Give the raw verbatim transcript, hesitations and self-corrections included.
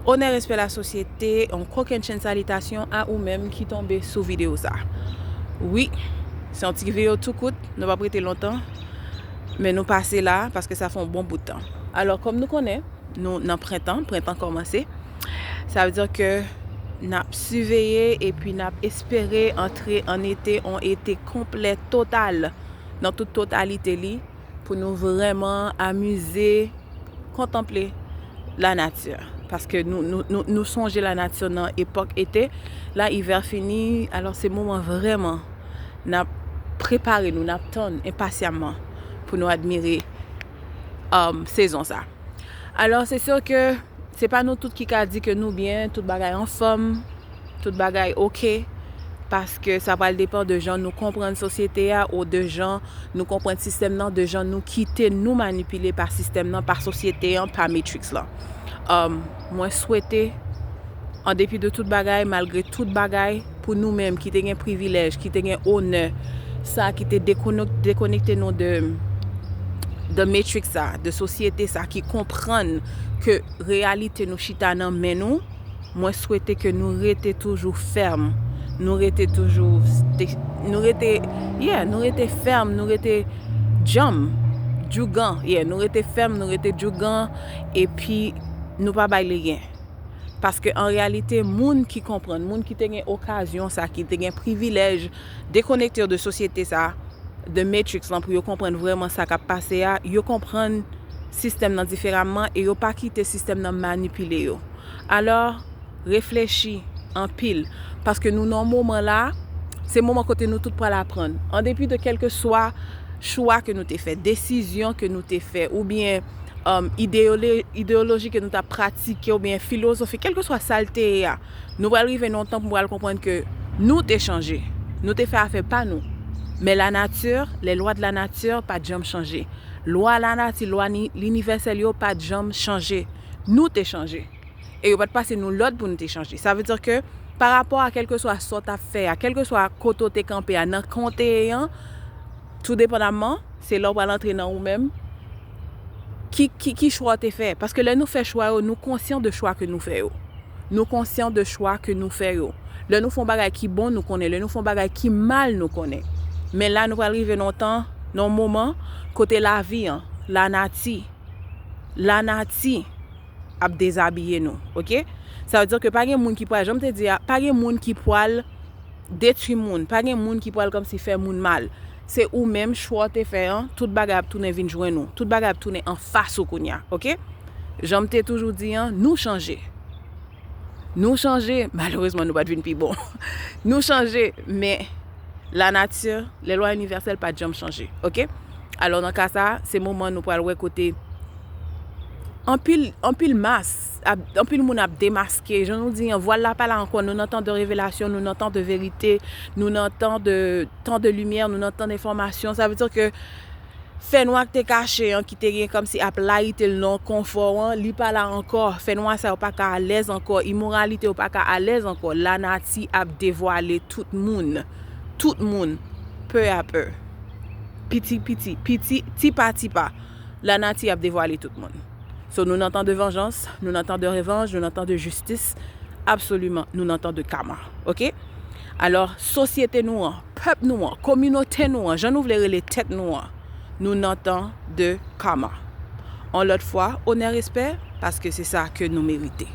Onè, respè, lasosyete, yon kokennchenn salitasyon a ou menm ki tonbe sou videyo sa. Wi, se yon ti videyo tou kout, nou p ap rete lontan, men nou pase la paske sa fè yon bon bout tan. Alò, kòm nou konnen, nou nan prentan, prentan kòmanse. Sa vle di ke n ap siveye epi n ap espere antre an ete, yon ete konplè, total, nan tout totalite li, pou nou vrèman amize, kontanple lanati. Paske nou, nou, nou, nou sonje lanati nan epòk ete. La, ivè fini, alò se moman vrèman n ap prepare nou, n ap tann enpasyamman pou nou admire, um, sezon sa. Alò, se si ke se pa nou tout ki ka di ke nou byen, tout bagay anfòm, tout bagay oke, paske sa pral depann de jan nou konprann sosyete a ou de jan nou konprann sistèm nan, de jan nou kite nou manipile pa sistèm nan, pa sosyete an, pa Matrix lan. Um, mwen swete, an depi de tout bagay, malgre tout bagay, pou nou menm ki te gen privilèj, ki te gen onè, sa ki te dekono-, dekonekte nou de, de Matrix sa, de sosyete sa, ki konprann ke reyalite nou chita nan men nou, mwen swete ke nou rete toujou fèm. Nou rete toujou, st-, nou rete, yeah, nou rete fèm, nou rete djanm, djougan, yeah, nou rete fèm, nou rete djougan, epi nou pa bay legen. Paske an reyalite, moun ki konprann, moun ki te gen okazyon sa, ki te gen privilèj dekonekte yo de sosyete sa, de Matrix lan, pou yo konprann vrèman sa k ap pase a, yo konprann sistèm nan diferaman e yo pa kite sistèm nan manipile yo. Alò, reflechi anpil, paske nou nan moman la, se moman kote nou tout pral aprann. An depi de kèlkeswa chwa ke nou te fè, desizyon ke nou te fè, oubyen, um, ideyolo-, ideyoloji ke nou t ap pratike, oubyen filozofi, kèlkeswa sa l te ye a, nou pral rive nan yon tan pou nou pral konprann ke nou te chanje. Nou te fè afè pa nou. Men lanati, les lois de la nature pa t janm chanje. Lwa lanati, lwa ni-, linivèsèl yo pa t janm chanje. Nou te chanje. E yo pa t pase nou lòd pou nou te chanje. Sa vle di ke pa rapò a kèlkeswa sa w t ap fè a, kèlkeswa kote w te kanpe a, nan kan w te ye an, tou depandamman, se la w pral antre nan ou menm. Ki, ki, ki chwa w te fè? Paske lè nou fè chwa yo, nou konsyan de chwa ke nou fè yo. Nou konsyan de chwa ke nou fè yo. Lè nou fè yon bagay ki bon, nou konnen. Lè nou fè yon bagay ki mal, nou konnen. Men la, nou pral rive nan yon tan, nan yon moman, kote lavi an, lanati, lanati ap dezabiye nou, oke? Sa vle di ke pa gen moun ki pral, jan m te di a, pa gen moun ki pral detwi moun, pa gen moun ki pral kòmsi fè moun mal. Se ou menm, chwa w te fè an, tout bagay ap tounen vin jwenn ou. Tout bagay ap tounen anfas ou kounye a, oke? Jan m te toujou di an, nou chanje. Nou chanje, malerezman, nou pa t vin pi bon. Nou chanje, men lanati, les lois universelles pa t janm chanje, oke? Alò, nan ka sa, se moman nou pral wè kote anpil, anpil mas, ap, anpil moun ap demaske. Jan nou di an, vwal la pa la ankò, nou nan tan de revelasyon, nou nan tan de verite, nou nan tan de, tan de limyè, nou nan tan de enfòmasyon. Sa vle di ke fènwa k te kache an, ki te gen kòmsi ap layite l nan konfò an, li pa la ankò. Fènwa sa yo pa ka alèz ankò, imoralite yo pa ka alèz ankò. Lanati ap devwale tout moun. Tout moun, peu à peu. Piti piti, piti, ti pa ti pa. Lanati ap devwale tout moun. So, nou nan tan de vanjans, nou nan tan de revanj, nou nan tan de jistis. Absoliman, nou nan tan de kama. Oke? Alò, sosyete nou an, pèp nou an, kominote nou an, jan nou vle rele tèt nou an, nou nan tan de kama. Yon lòt fwa, onè, respè, paske se sa ke nou merite.